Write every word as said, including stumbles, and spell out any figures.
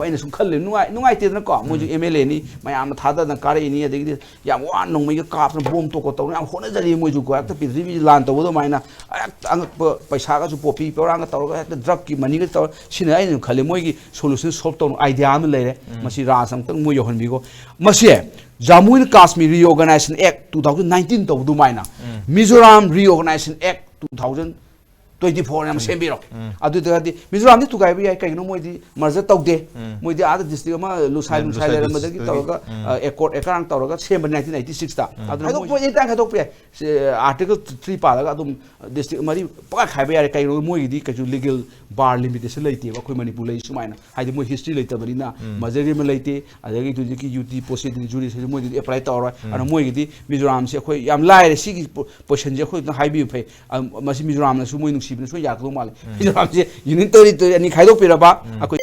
ꯑꯩꯅ ꯁꯨꯝ ꯈꯜꯂꯦ, ꯅꯨꯡꯉꯥꯏ ꯅꯨꯡꯉꯥꯏꯇꯦꯗꯅꯀꯣ꯫ ꯃꯣꯏꯁꯨ ꯑꯦꯝ ꯑꯦꯜ ꯑꯦꯅꯤ, ꯃꯌꯥꯝꯅ ꯊꯥꯗꯗꯅ ꯀꯥꯔꯛꯏꯅꯤ, ꯑꯗꯒꯤꯗꯤ ꯌꯥꯝ ꯋꯥꯅ ꯅꯣꯡꯃꯩꯒ ꯀꯥꯞꯇꯅ ꯕꯣꯝ ꯇꯣꯛꯀ ꯇꯧꯅ ꯌꯥꯝ ꯍꯣꯠꯅꯖꯔꯤ ꯃꯣꯏꯁꯨꯀꯣ꯫ ꯍꯦꯛꯇ ꯄ꯭ꯔꯤꯊꯤꯕꯤꯁꯤ ꯂꯥꯟ ꯇꯧꯕ ꯑꯗꯨꯃꯥꯏꯅ ꯍꯦꯛꯇ ꯑꯉꯛꯄ ꯄꯩꯁꯥꯒꯁꯨ ꯄꯣꯄꯤ ꯄꯧꯔꯥꯡꯒ ꯇꯧꯔꯒ ꯍꯦꯛꯇ ꯗ꯭ꯔꯛꯀꯤ ꯃꯅꯤꯒ ꯇꯧꯔ ꯁꯤꯅ ꯑꯩꯅ ꯈꯜꯂꯦ ꯃꯣꯏꯒꯤ ꯁꯣꯂꯨꯁꯟ ꯁꯣꯜꯕ ꯇꯧꯅ ꯑꯥꯏꯗꯤꯌꯥ ꯑꯃ ꯂꯩꯔꯦ꯫ ꯃꯁꯤ ꯔꯥꯖ ꯑꯃꯨꯛꯇꯪ ꯃꯣꯏ ꯌꯧꯍꯟꯕꯤꯈꯣ꯫ ꯃꯁꯦ Jammu and Kashmir reorganisation act two thousand nineteen ꯇꯧꯕ ꯑꯗꯨꯃꯥꯏꯅ Mizoram reorganisation act two thousand twenty four ꯑꯃ ꯁꯦꯝꯕꯤꯔꯣ꯫ ꯑꯗꯨꯗꯒꯗꯤ ꯃꯤꯖꯣꯔꯥꯝꯗꯤ ꯊꯨꯒꯥꯏꯕ ꯌꯥꯏ, ꯀꯩꯒꯤꯅꯣ ꯃꯣꯏꯗꯤ ꯃꯔꯖꯔ ꯇꯧꯗꯦ꯫ ꯃꯣꯏꯗꯤ ꯑꯥꯗ ꯗꯤꯁꯇ꯭ꯔꯤꯛ ꯑꯃ ꯂꯨꯁꯥꯏ ꯎꯝ, ꯂꯨꯁꯥꯏ ꯂꯨꯁꯥꯏ ꯂꯩꯔꯝꯕꯗꯒꯤ ꯗꯤꯁꯇ꯭ꯔꯤꯛꯇꯒꯤ꯫ ꯇꯧꯔꯒ ꯎꯝ꯫ ꯑꯦꯀꯣꯔꯠ ꯑꯦꯀꯥꯔꯥꯡ ꯇꯧꯔꯒ ꯁꯦꯝꯕ ꯅꯥꯏꯟꯇꯤꯟ ꯑꯩꯠꯇꯤ ꯁꯤꯛꯁꯇ꯫ ꯎꯝ꯫ ꯑꯗꯨꯅ ꯈꯥꯏꯗꯣꯛꯄ ꯃꯣꯏ ꯑꯣꯏꯗꯤ ꯇꯥꯏ ꯈꯥꯏꯗꯣꯛꯄ ꯌꯥꯏ꯫ ꯑꯥꯔꯇꯤꯀꯜ ꯊ꯭ꯔꯤ ꯄꯥꯜꯂꯒ ꯑꯗꯨꯝ ꯗꯤꯁꯇ꯭ꯔꯤꯛ ꯃꯔꯤ ꯄꯨꯡꯈꯥꯏ ꯈꯥꯏꯕ ꯌꯥꯔꯦ꯫ ꯀꯩꯒꯤꯅꯣ ꯃꯣꯏꯒꯤꯗꯤ ꯀꯩꯁꯨ ꯂꯤꯒꯦꯜ ꯕꯥꯔ ꯂꯤꯃꯤꯇꯦꯁꯟ ꯂꯩꯇꯦꯕ꯫ ꯑꯩꯈꯣꯏ ꯃꯅꯤꯄꯨꯔ ꯂꯩ ꯁꯨꯃꯥꯏꯅ, ꯍꯥꯏꯗꯤ ꯃꯣꯏ ꯍꯤꯁꯇ꯭ꯔꯤ ꯂꯩꯇꯕꯅꯤꯅ ꯎꯝ꯫ ꯃꯔꯖꯔ ꯑꯃ ꯂꯩꯇꯦ꯫ ꯑꯗꯒꯤ ꯍꯧꯖꯤꯛꯀꯤ ꯌꯨ ꯇꯤ ꯄꯣꯁꯦꯗꯤꯡ ꯖꯨꯔꯤꯁ ꯍꯥꯏꯁꯦ ꯃꯣꯏꯗꯗꯤ ꯑꯦꯄ꯭ꯂꯥꯏ ꯇꯧꯔꯔꯣꯏ꯫ ꯎꯝ꯫ ꯑꯗꯨꯅ ꯃꯣꯏꯒꯤꯗꯤ ꯃꯤꯖꯣꯔꯥꯝꯁꯦ ꯑꯩꯈꯣꯏ ꯌꯥꯝ ꯂꯥꯏꯔꯦ꯫ ꯁꯤꯒꯤ ꯄꯣ-, ꯄꯣꯖꯤꯁꯟꯁꯦ ꯑꯩꯈꯣꯏ ꯑꯗꯨꯝ ꯍꯥꯏꯕꯤꯌꯨ ꯐꯩ꯫ ꯑ, ꯃꯁꯤ ꯃꯤꯖꯣꯔꯥꯝꯅꯁꯨ ꯃꯣꯏ ꯅꯨꯡꯁꯤꯕꯅ ꯁꯣꯏ ꯌꯥꯔꯛꯀꯗꯧ ꯃꯥꯜꯂꯦ꯫ ꯎꯝ꯫ ꯃꯤꯖꯣꯔꯥꯝꯁꯦ ꯌꯨꯅꯤꯌꯟ ꯇꯦꯔꯤꯇꯣꯔꯤ ꯑꯅꯤ ꯈꯥꯏꯗꯣꯛꯄꯤꯔꯕ ꯎꯝ꯫ ꯑꯩꯈꯣꯏ